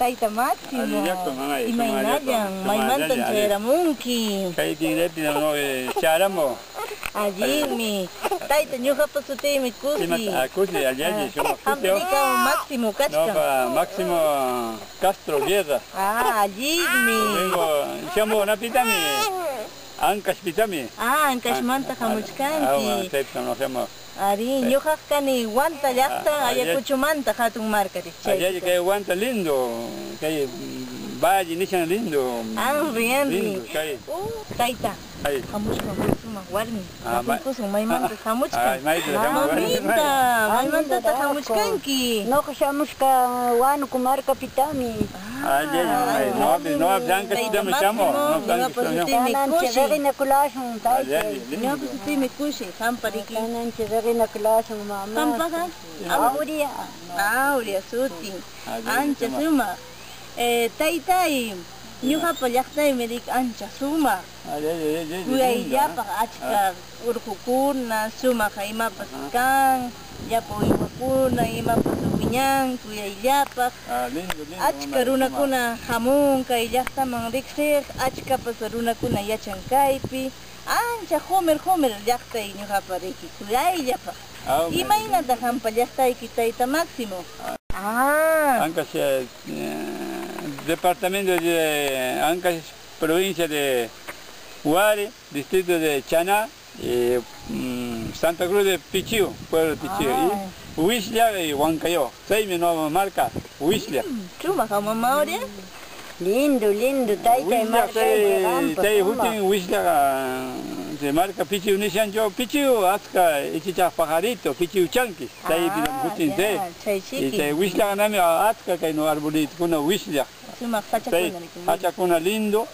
Tayta Máximo. Allillaku, mamay, Imaynallan, sumallayku, maymantan sumallalla, chayaramunki. Kay kinraypi no charamo. Allinmi. Tayta, ñuqapa sutiymi Kusi. Imata Kusi, allalli, sumaq Hampi sutio. Máximo kachkan. Noqa Máximo Castro Guerra. Ah, allinmi. Vengo, shamu napitami, Ancashpitami. Ah, Ancashmanta hamuchkanki. Chaypita no shamu. Ari, ñuqaq kani Huanta llaqta, Ah, Ayacuchomanta hatun marka Allalli kay Huanta lindo, kay valle nishan lindo. Anri, anri. Lindo, kay. Tayta, Ay. hamuchkan huk sumaq warmi. Ah, Tapuykusun maymanta hamuchkan. Ay, mayta hamuchkan. Mamita, maymantataq hamuchkanki. Noqa shamushka Huánuco markapitami. Allalli, mamay. Noqapi, noqapi Ancashpitami shamu. Máximo, ñuqapa sutiymi Kananchik Kushi. riqinakulashun taytay. Allalli, lindo. Ñuqapa sutiymi Kushi, qampa riki. Kananchik riqinakulashun mama. Qampaqa? Aurea. Aurea sutin. Allalli, Ancha sumaq. sumaq. Taytay, ñuqapa llaqtaymi riki ancha sumaq. Allalli, allalli, lindo. Kuyayllapaq achka urqukuna, sumaq imapas kan, llapa uywakuna, imapas wiñan, kuyayllapaq. Ah, lindo, lindo. Achka mamay, runakuna hamun kay llaqtaman riqsiq, achkapas runakuna yachan kaypi. Ancha humer humer llaqtay ñuqapa riki, kuyayllapaq. Ah, Imaynataq qampa llaqtayki tayta Máximo? Ah. Ancash, departamento de Ancash, provincia de Huari, distrito de Chaná, Santa Cruz de Pichiu, pueblo de Pichiu. Ah. Y Huixla y Huancayo, seis nueva marca, Huixla. Chumaq mama Aurea. Lindo, lindo, taytay Huixla, markayki qampa chay sumaq. hutin Huixla se marca Pichiu nishancho, Pichiu achka ichichaq pajarito, Pichiu chanquis, chaypi Ah, hutin ya, chay. chay Y chiki. chay Huixla nami achka kay no arbolitukuna Huixla. Sumaq Chay sachakuna riki. hachakuna lindo,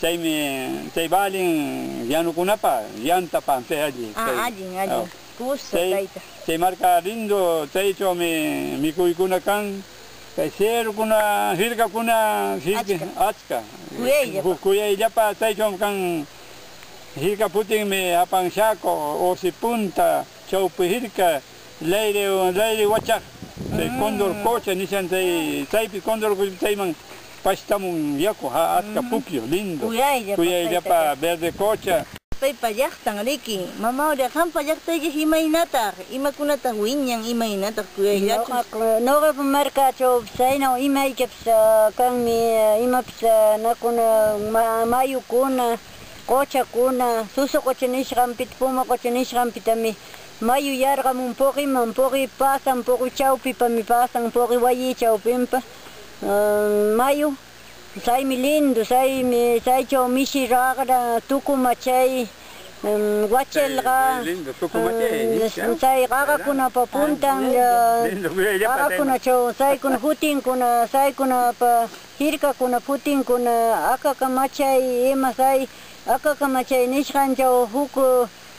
chaymi chay valin llanukunapa, llantapa chay allí. Ah, allin, allin. Kusa Chay, tayta. chay marca lindo, chaychawmi mikuykuna kan, kay cerrokuna, hirkakuna, Achka. achka. Kuyayllapa. Kuyayllapa chaychawmi kan hirka putinmi apan Chaco, Osipunta, Chawpi hirka, Layre, Layre wachaq, chay Cóndor Cocha nishan chay, chaypi Cóndor Cocha chayman pashtamun yaku, achka pukyu, lindo. Kuyayllapa, Kuyayllapa verde cocha. Paypa llaqtan riki. Mama Aurea, qampa llaqtayki imaynataq? Imakunataq wiñan, imaynataq kuyayllachu? Noqapa markachaw chaynaw imaykapas kanmi imapas nakuna mayukuna, qochakuna, susu qocha nishqanpita, puma qocha nishqanpitami mayu yarqamun puqiman, puqi pasan, puqi chawpipami pasan, puqi wayi chawpinpa mayu. Chaymi lindo, chaymi chaychaw mishi raqra, tukumachay, wachelqa, Lindo, tukumachay, chay qaqakunapa puntan, Lindo, kuyayllapa qaqakunachaw chaykuna hutinkuna, chaykunapa hirkakuna hutinkuna, akakamachay, ima chay akakamachay nishqanchaw huk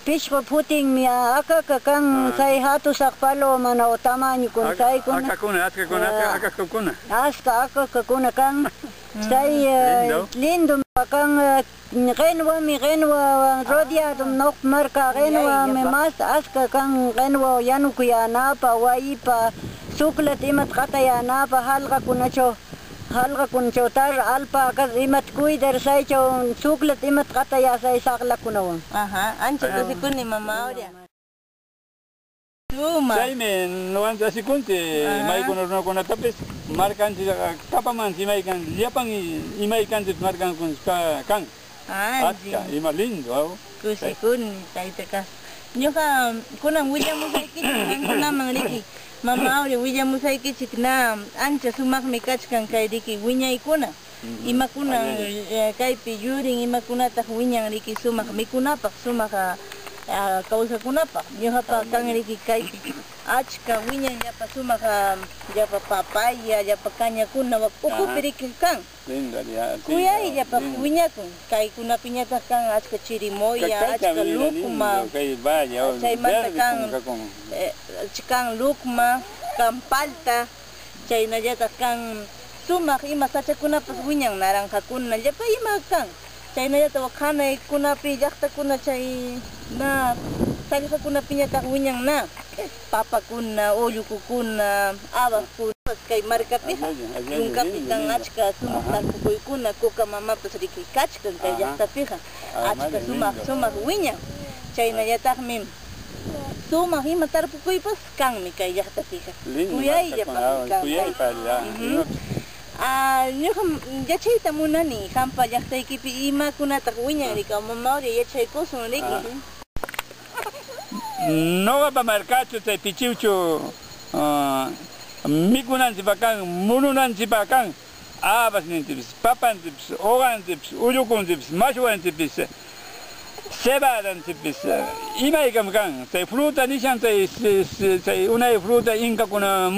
pishqu phutinmi akaka kan chay hatusaq paloma o tamañukuna chaykuna. Akakuna, achkakuna, akakakuna. Achka akakakuna kan. Chay Lindo. lindo kan qinwami, qinwa rodeado noq marka qinwami mas achka kan qinwa yanukuyanapa, wayipa, suklat imata qatayanapa, hallqakunachaw, hallqakunachaw tar alpacas imata cuidar chaychaw suklat imata qatayasay saqlakunawan. Ajá, ancha kusikuni mama Aurea. Suma. Chaymi nuqanchik asikunchik maykuna runakunatapis markanchik kapamanchik imaykan llapan imaykanchik markankuna kan. Achka, ima lindo, aw. Kusikuni tayta Castro. Ñuqa kunan willamusaykichik qamkunaman riki. Mama Aurea willamusaykichik na ancha sumaqmi kachkan kay riki wiñaykuna. Imakuna kaypi yurin, imakunataq wiñan riki sumaq mikunapaq, sumaq kawsakunapaq. Ñuqapa kan riki kaypi achka wiñan llapa sumaq llapa papaya, llapa cañakuna ukupi riki kan. Lindo, ya, sí, Kuyayllapa lindo. wiñakun. Kaykunapiñataq kan achka chirimoya, Kayta achka mira, lucma. lindo, kay valle, oh, Chaymanta verde kan, como kakun. kan lucma, kan palta, chaynallataq kan sumaq ima sachakunapas wiñan naranjakuna, llapa ima kan. Chaynallataq wak hanaykunapi llaqtakuna chay na sallqakunapiñataq wiñan na papakuna, ullukukuna, abaqkuna. Kay markapiqa yunkapi kan achka sumaq tarpukuykuna, coca mamapas riki kachkan kay llaqtapiqa, achka sumaq sumaq wiñan, chaynallataqmi sumaq ima tarpukuypas kanmi kay llaqtapiqa, kuyayllapaqmi kan. Ñuqam yachayta munani qampa llaqtaykipi imakunataq wiñan rika mama Aurea yachaykusun riki. Noqapa markachu chay Pichiwchu mikunanchikpaq kan, murunanchikpaq kan, habasninchikpis, papanchikpis, uqanchikpis, ullukunchikpis, mashwanchikpis, cebadanchikpis, imaykam kan, chay fruta nishan chay unay fruta inkakuna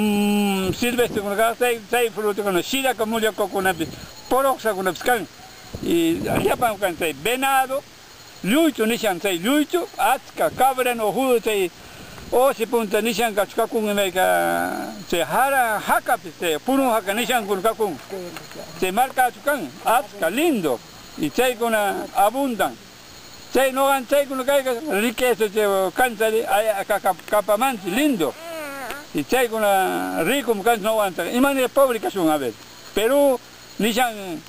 silvestrekuna kaq, chay frutakuna shiraka mullakukunapis, poroqsakunapis kan, y llapan kan chay venado, lluychu nishan chay lluychu, achka cabra ojudo chay Osi punta nishan kachkakun imayka chay jara hakapis chay purun haka nishankuna kakun chay markachu kan achka lindo y chaykuna abundan chay nuqan chaykuna kayka riqueza chay kanchari kapamanchik lindo y chaykuna ricom kanchik nuqanchik imanir pobre kashun a ver Perú nishan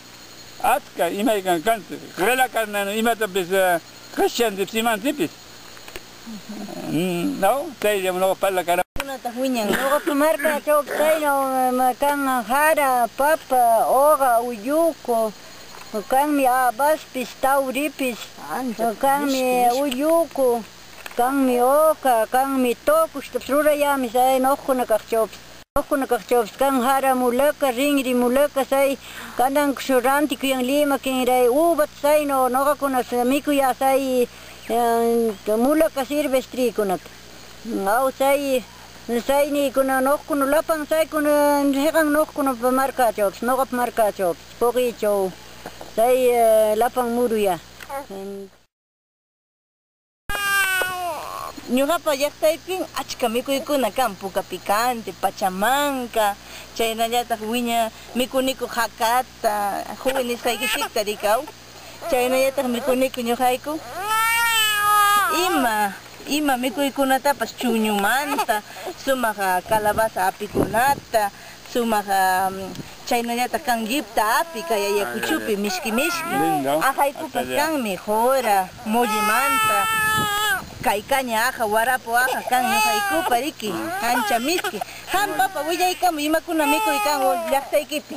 achka imaykan kanchik qillaqarna imatapis qishanchikpis imanchikpis. No, chayllam nuqa parlakara. Kunataq wiñan. Nuqapa markachaw chaynaw kan jara, papa, uqa, ulluku, kanmi habaspis, tawripis, kanmi ulluku, kanmi uqa, kanmi tukushtapas rurayami chay nuqkuna kaqchawpis. Nuqkuna kaqchawpis kan jara mulaka, rinri mulaka, chay kanankush rantikuyan Lima kinray uvata chaynaw nuqakuna mikuya chay mulaka silvestrikunata. Aw chay chayniykuna nuqkuna lapan chaykuna riqan nuqkuna markachawpis, nuqapa markachawpis, Puqiychaw chay lapan muruya. Ñuqapa llaqtaypin achka mikuykuna kan, puka picante, pachamanka, chaynallataq wiña mikuniku hakata, juwi nisqaykichikta rikaw, chaynallataq mikuniku ñuqayku ima mikuykunatapas chuñumanta, sumaq calabaza apikunata, sumaq chaynallataq kan llipta api kay Ayacuchopi mishki mishki, ajaykupas kanmi jora, mollemanta, kay caña aja, warapo aja kan ñuqaykupa riki, ancha miski. Qampapa willaykamuy imakuna mikuy kan llaqtaykipi.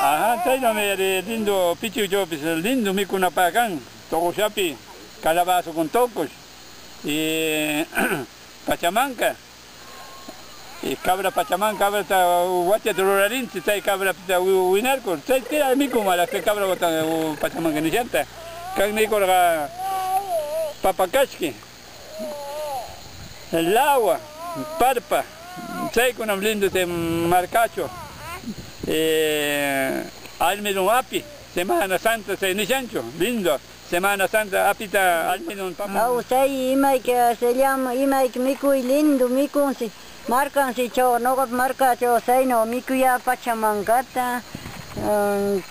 Ajá, chaynami lindo Pichiwchawpis lindo mikunapaq kan, tuqushapi calabaza con tocos y pachamanka y cabra pachamanka, cabra wachata rurarinchik chay cabrapita winarkur chay tira mikun wala chay cabra pachamanka nishanta kan mikurqa papakashki, lawa, parpa, chaykunam lindo chay markachu, almidón api, Semana Santa chay nishanchu, lindo Semana Santa apita almidón papa. Aw chay imayka se llama imayka mikuy lindo mikunsi markansichaw nuqapa markachaw chaynaw mikuya pachamankata,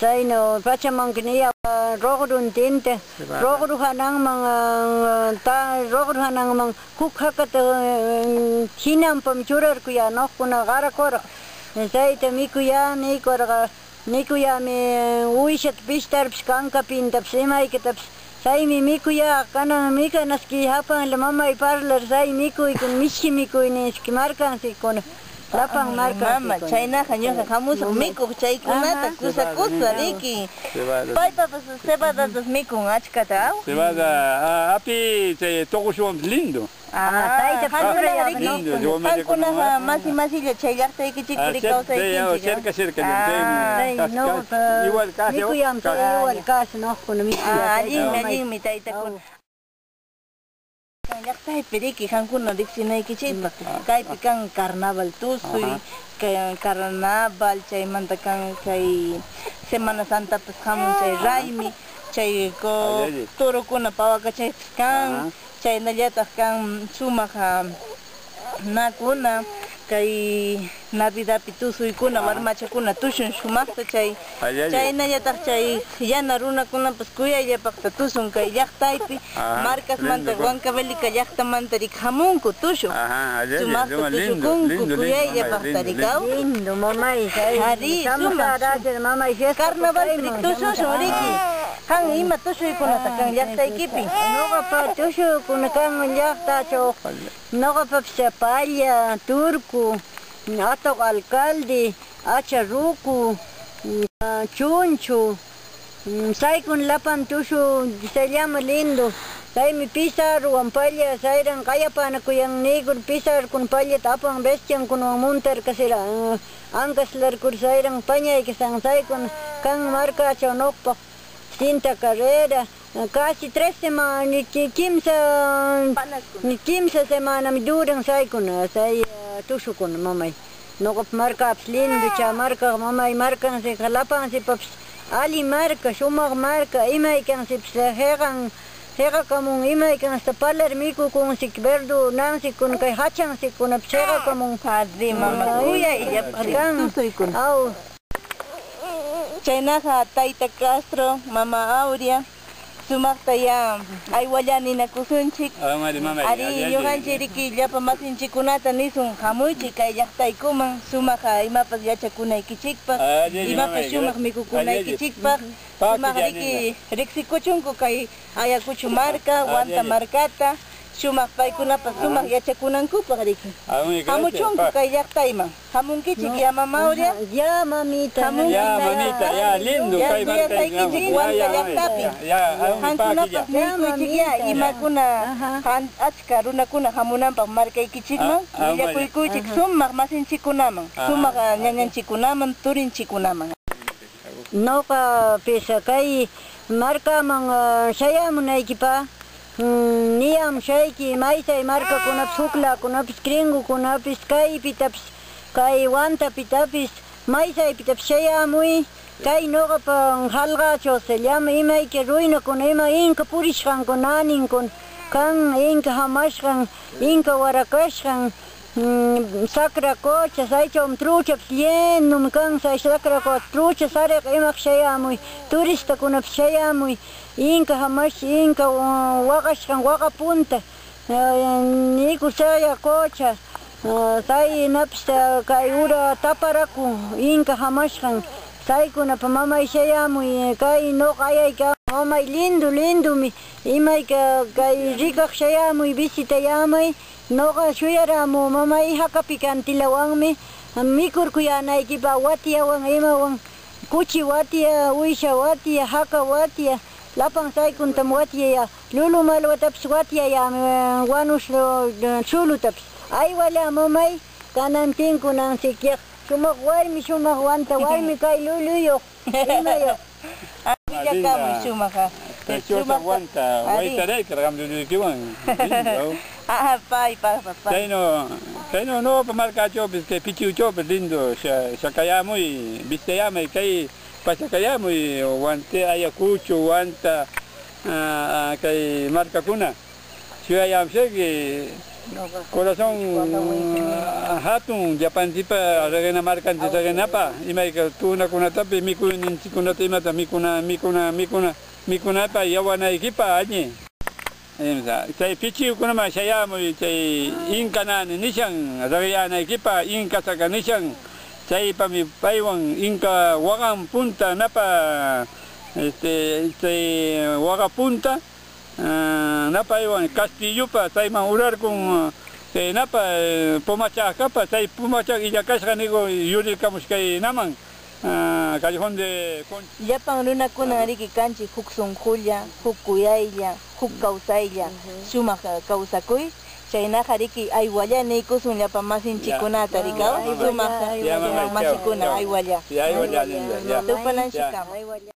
chaynaw pachamanka niya ruqruntinta, ruqru hananman ta ruqru hananman huk hakata hinanpam churarkuya nuqkuna qarakuraq chayta mikuya nikurqa mikuyami uyshata pishtarpis kankapintapis imaykatapis chaymi mikuya kanan mikanaski hapanla mamay parlar chay mikuykuna mishki mikuy nishki markanchikkuna lapan markanchikkuna. Chaynaqa ñuqa hamusaq mikuq chaykunata kusa kusa riki. Paypapas cebadatas mikun achkata aw. Cebada api chay tuqushuwanpis lindo. Tayta qamkunaqa masi masilla chay llaqtaykichikpi kawsaykinchik. Cerca cerca igual casi mikuyam igual casi nuqkuna mikuya. Allinmi allinmi taytakuna. Llaqtaypi riki qankuna riqsinaykichikpaq kaypi kan carnaval tusuy, carnaval chaymanta kan chay Semana Santapas hamun chay raymi, chay torokuna pawakachaypas kan, chaynallataq kan sumaq nakuna, Kay Navidapi tusuykuna warmachakuna tushun shumaqta chay chaynallataq chay yana runakunapas kuyayllapaqta tusun kay llaqtaypi markasmanta Huancavelica llaqtamanta rik hamunku tushuq sumaqta tushukunku kuyayllapaqta rikaw. Lindo mamay, Ari, sumaq mamay fiesta. Carnaval rik tushushun riki. Qan ima tushuykunata kan llaqtaykipi? Ñuqapa tushuykuna kan llaqtachaw ñuqapapis palla, turku, atuq alcalde, acha ruku, chunchu, saykun lapan tushu se llama lindo. Chaymi Pizarrowan palla sayran qayapanakuyan niykur Pizarrokuna pallata apan bestiankunawan muntarkasira ankaslarkur sayran pañaykasan saykuna kan markachaw ñuqpaq cinta carrera casi 3 semanas, 15 semanami duran saykuna say tushukuna mamay. Ñuqapa markapis lindo chay marka mamay markansika lapansipapis alli marka shumaq marka imaykansipis hiqan hiqakamun imaykansta parlar mikukunsik verdunansikkuna kay hachansikkunapis hiqakamun. Ari mama kuyayllapaq Kan tusuykuna. Aw. Chaynaqa tayta Castro, mama Aurea, sumaqta ya aywallani ninakusunchik. Ari ñuqanchik riki llapa masinchikkunata nisun hamuychik kay llaqtaykuman sumaq imapas yachakunaykichikpaq, imapas shumaq mikukunaykichikpaq, sumaq riki riqsikuchunku kay Ayacucho marka, Huanta markata, shumaq paykunapas sumaq yachakunankupaq riki. Hamuchunku kay llaqtayman. Hamunkichik ya mama Aurea. Ya mamita. Hamunki Ya mamita, ya lindo Ya kay kuyasaykichik Huanta llaqtapi. Ya Qankunapas niykuchik ya imakuna achka runakuna hamunanpaq markaykichikman willakuykuchik sumaq masinchikkunaman, sumaq ñañanchikkunaman, turinchikkunaman. Ñuqa pisa kay markaman shayamunaykipa niyam shayki maychay markakunapis huklakunapis gringokunapis kaypitapis kay Huantapitapis maychaypitapis shayamuy kay ñuqapa hallqachaw se llama imayki ruinakuna ima inka purishqankuna naninkuna kan inka hamashqan inka warakashqan Sacracocha saychawmi truchapis llenomi kan say Sacracocha trucha sariq imaq shayamuy turistakunapis shayamuy inka hamash inka waqashqan waqapunta niykur Chayacocha saynapis kay ura taparaku inka hamashqan saykunapa mamay shayamuy kay ñuqa ayayka mamay lindo lindomi imayka kay rikaq shayamuy visitayamay ñuqa shuyaramu mamay haka picantilawanmi mikurkuyanaykipaq watyawan imawan kuchi watya, uysha watya, haka watya lapan saykuntam watyaya lulu malwatapis watyayami wanush chulutapis aywala mamay kanan tinkunanchikyaq shumaq warmi shumaq wanta warmi kay luluyuq imayuq. Willakamuy shumaq. Preciosa Huanta, waytarayka qam luluykiwan. Ah, pay, pay, pay. Chayno, chayno no markachawpis kay pichiwchawpis lindo shakayamuy, vistayamay kay pachakayamuy Huante, Ayacucho, Huanta, kay markakuna. Shuyayamshayki corazón hatun llapanchipa raqina markanchik raqinapa imayka tunakunatapi mikuyninchikkunata imata mikuna mikuna mikuna mikunapa yawanaykipa allí. Chay pichiwkunaman shayamuy chay inka nani nishan raqiyanaykipa inka saka nishan chaypami paywan inka waqan punta napa este chay waqa punta napaywan castillopa chayman urarkun chay napa pumachakapa chay pumachak illakashqa nigo yurirkamush kay naman callejón de Concha. Llapan runakuna riki kanchik huk sunqulla, huk kuyaylla, huk kawsaylla, sumaq kawsakuy. Chaynaqa riki aywalla niykusun llapan masinchikkunata rikaw, sumaq masikuna aywalla. Ya, aywalla, linda, ya. Tupananchikkama. Aywalla.